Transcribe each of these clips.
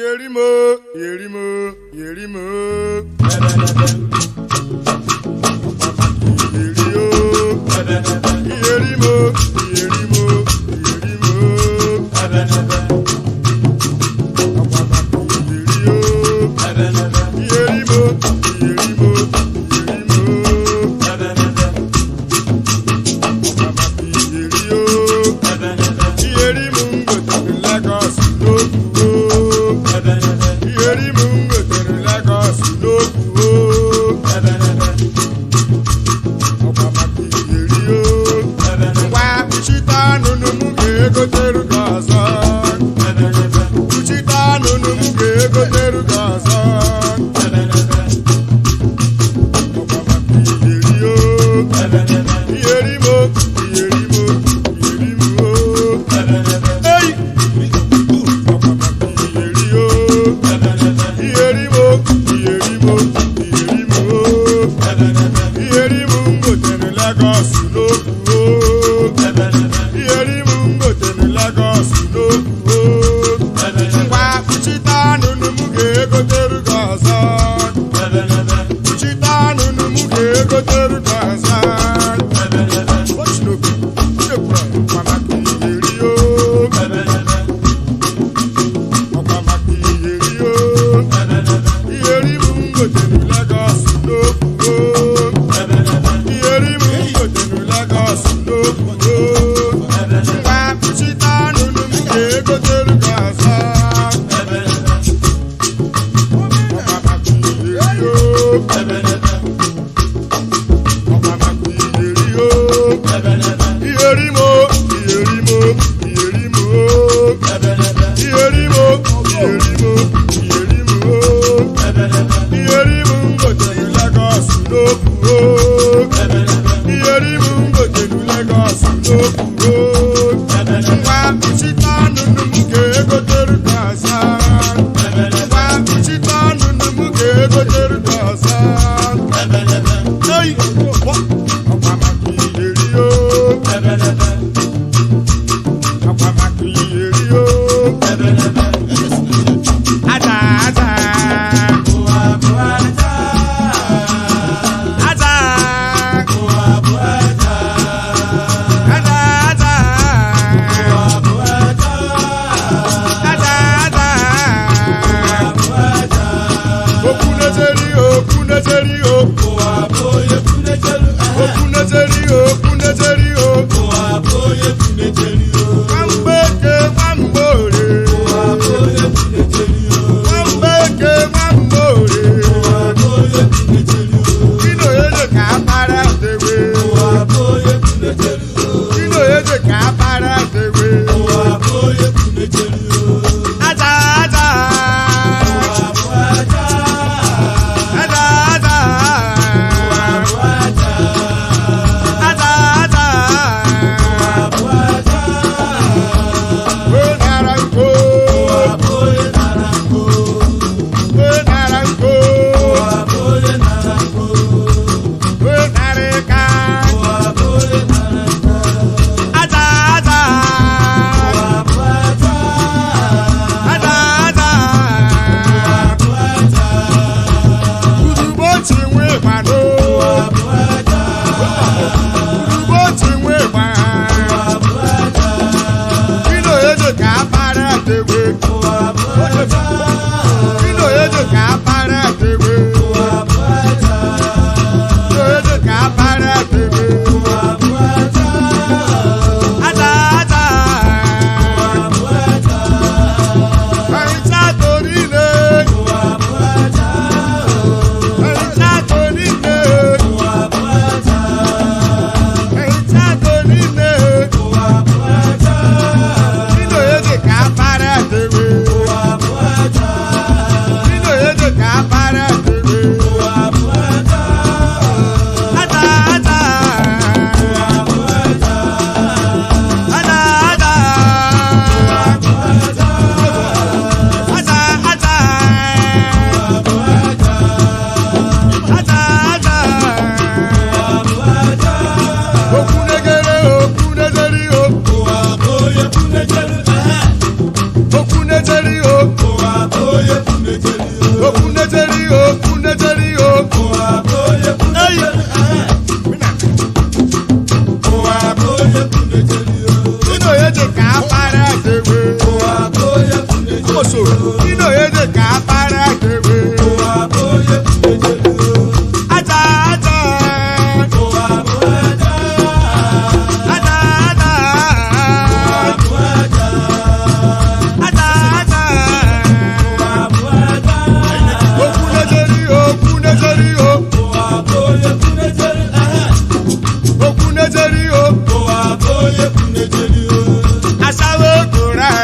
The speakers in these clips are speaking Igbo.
Yerimo, yerimo, yerimo. Yerio, yerimo, yerimo, yerimo. Yerio, yerimo, yerimo, yerimo. Yerio, yerimo ngotere Lagos n'okwu o. Yerimo ngotere Lagos n'okwu o. Ọkwa maka iyeri o. Ngwa kpuchite anụnụ m ga-egoteru gị ọzọ. Kpuchite anụnụ m ga-egoteru gị ọzọ. Ọkwa maka iyeri o. Iyeri mo, iyeri mo, iyeri mo. Ei! Ọkwa maka iyeri o. Iyeri mo, iyeri mo, iyeri mo. Iyeri m ngotere Lagos n'okwu o. Iyeri m ngotere Lagos n'okwu o. Ngwa kpuchite anụnụ m ga-egoteru gị ọzọ. Kpuchite anụnụ m ga-egoteru gị ọzọ. Ochinoku, Chinekwu, ọkwa maka iyeri o. Ọkwa maka iyeri o. Iyeri m ngotere Lagos n'okwu o. Iyeri m ngotere Lagos n'okwu o. Ngwa kpuchite anụnụ m ga-egoteru gị ọzọ. Ọkwa maka iyeri o. Ọkwa maka iyeri o. Iyeri mo, iyeri mo, iyeri mo. Iyeri mo, iyeri mo, iyeri mo. Iyeri m ngotere Lagos n'okwu o. Iyeri m ngotere Lagos n'okwu o. Ngwa kpuchite anụnụ m ga-egoteru gị ọzọ. Ngwa kpuchite anụnụ m ga-egoteru gị ọzọ. Ei! Ọkwa maka iyeri o. Ọkwa maka iyeri o. Aja aja. Aja. Aja aja. Aja aja. Okwu na-ejeri okwu na-ejeri o. Okwu na-ejeri okwu na-ejeri o. Nwamgbe eke nwamgbe orie. Nwamgbe eke nwamgbe orie. Kino eze ka akpara dewe. Kino eze ka akpara dewe. Aja aja. Aja aja. Aja aja. So ino ede ka para kewe. Aja aja. Aja aja. Aja aja. Okwu nejeri okwu nejeri o. Okwu nejeri o. Aṣáwó kò rẹ̀.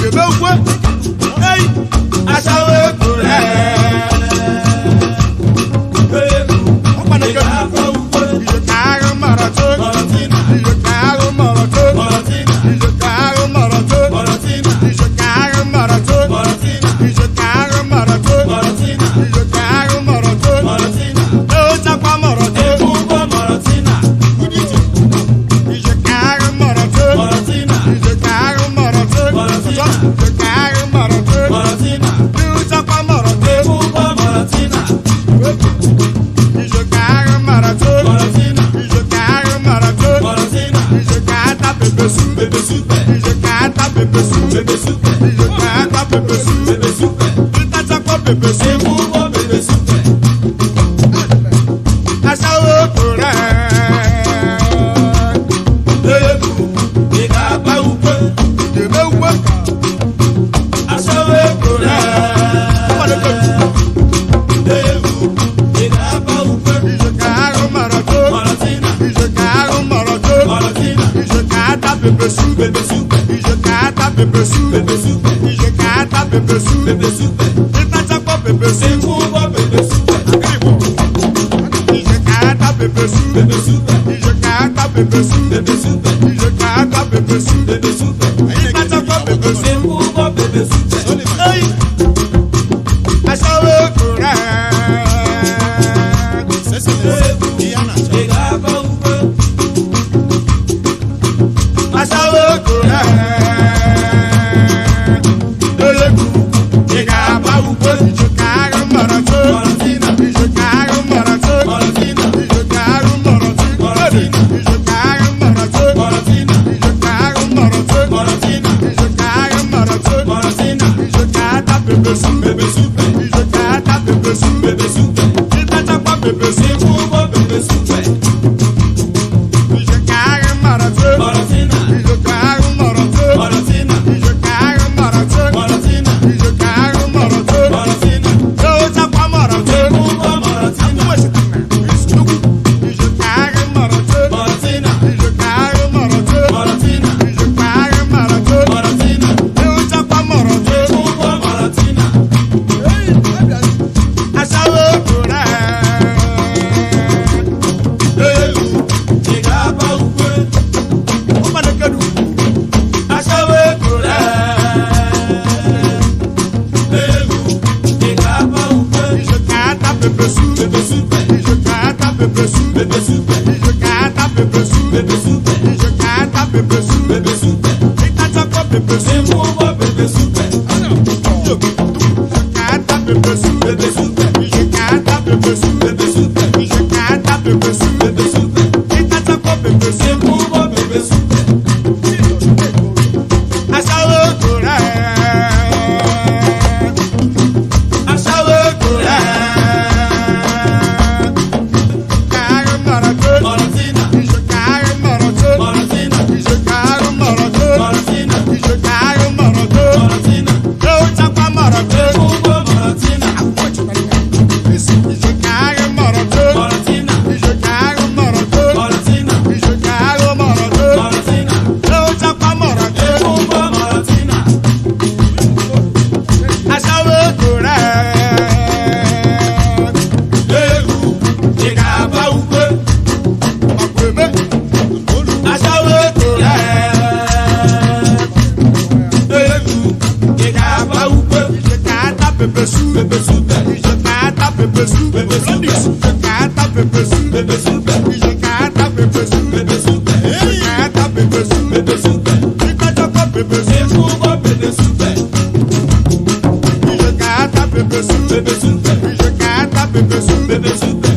Ebe ukwe. Ei, aṣáwó kò rẹ̀. Ìyè ka ahụ mọ̀rọ̀ tó. Ìyè ka ahụ mọ̀rọ̀ tó. Ìyè ka ahụ mọ̀rọ̀ tó. Ìyè ka ahụ mọ̀rọ̀ tó. Ìyè ka ahụ mọ̀rọ̀ tó. Ìyè ka ahụ mọ̀rọ̀ tó. Ó chakwa mọ̀rọ̀ tó. Ìyè ka ahụ mọ̀rọ̀ tó. Ìyè ka ahụ mọ̀rọ̀ tó. Ìyè ka ahụ mọ̀rọ̀ tó. Ó chakwa mọ̀rọ̀ tó. Ìyè ka ahụ mọ̀rọ̀ tó. Ìyè ka ahụ mọ̀rọ̀ tó. Ìyè ka ata pepe su. Ìyè ka ata pepe su. Ìyè ka ata pepe su. Ìtachakwa pepe su. Aṣáwó kò rẹ̀. Dèbè wé. Ìyè ka ahụ mọ̀rọ̀ tó. Ìyè ka ahụ mọ̀rọ̀ tó. Ìyè ka ata pepe su. Ìyè ka ata pepe su. Ìyè ka ata pepe su. Ìtachakwa pepe su. Ìyè ka ata pepe su. Ìyè ka ata pepe su. Ìyè ka ata pepe su. Ìtachakwa pepe su. Ei! Aṣáwó kò rẹ̀. Aṣáwó kò rẹ̀. Eyegwu, ị ga-agba ukwe. Ìjọ ka ahụ mọ̀rọ̀ tó. Ìjọ ka ahụ mọ̀rọ̀ tó. Ìjọ ka ahụ mọ̀rọ̀ tó. Ìjọ ka ahụ mọ̀rọ̀ tó. Ìjọ ka ahụ mọ̀rọ̀ tó. Ìjọ ka ahụ mọ̀rọ̀ tó. Ìjọ ka ata pepe su. Ìjọ ka ata pepe su. Ịtachakwa pepe su. Ìjọ ka ahụ mọ̀rọ̀ tó. Ìjọ ka ahụ mọ̀rọ̀ tó. Ìjọ ka ahụ mọ̀rọ̀ tó. Ìjọ ka ahụ mọ̀rọ̀ tó. Ịtachakwa mọ̀rọ̀ tó. Ìjọ ka ahụ mọ̀rọ̀ tó. Ìjọ ka ahụ mọ̀rọ̀ tó. Ìjọ ka ahụ mọ̀rọ̀ tó. Ịtachakwa mọ̀rọ̀ tó. Aṣáwó kò rẹ̀. Aṣáwó kò rẹ̀. Ìjọ ka ata pepe su. Ìjọ ka ata pepe su. Ìjọ ka ata pepe su. Ìjọ ka ata pepe su. Ịtachakwa pepe su. Ìjọ ka ata pepe su. Ìjọ ka ata pepe su. Ìjọ ka ata pepe su. Ịtachakwa pepe su. Aṣáwó kò rẹ̀. Aṣáwó kò rẹ̀. Ka ahụ mọ̀rọ̀ tó. Ìjọ ka ahụ mọ̀rọ̀ tó. Ìjọ ka ahụ mọ̀rọ̀ tó. Ìjọ ka ahụ mọ̀rọ̀ tó. Ó chakwa mọ̀rọ̀ tó. Ìjọ ka ahụ mọ̀rọ̀ tó. Ìjọ ka ahụ mọ̀rọ̀ tó. Ìjọ ka ahụ mọ̀rọ̀ tó. Ó chakwa mọ̀rọ̀ tó. Aṣáwó kò rẹ̀. Ọ̀pẹ̀mẹ́. Aṣáwó kò rẹ̀. Ìjọ ka ata pepe su. Ìjọ ka ata pepe su. Ìjọ ka ata pepe su. Ìjọ ka ata pepe su. Ìjọ ka ata pepe su. Ìtachakwa pepe su. Ìjọ ka ata pepe su. Ìjọ ka ata pepe su.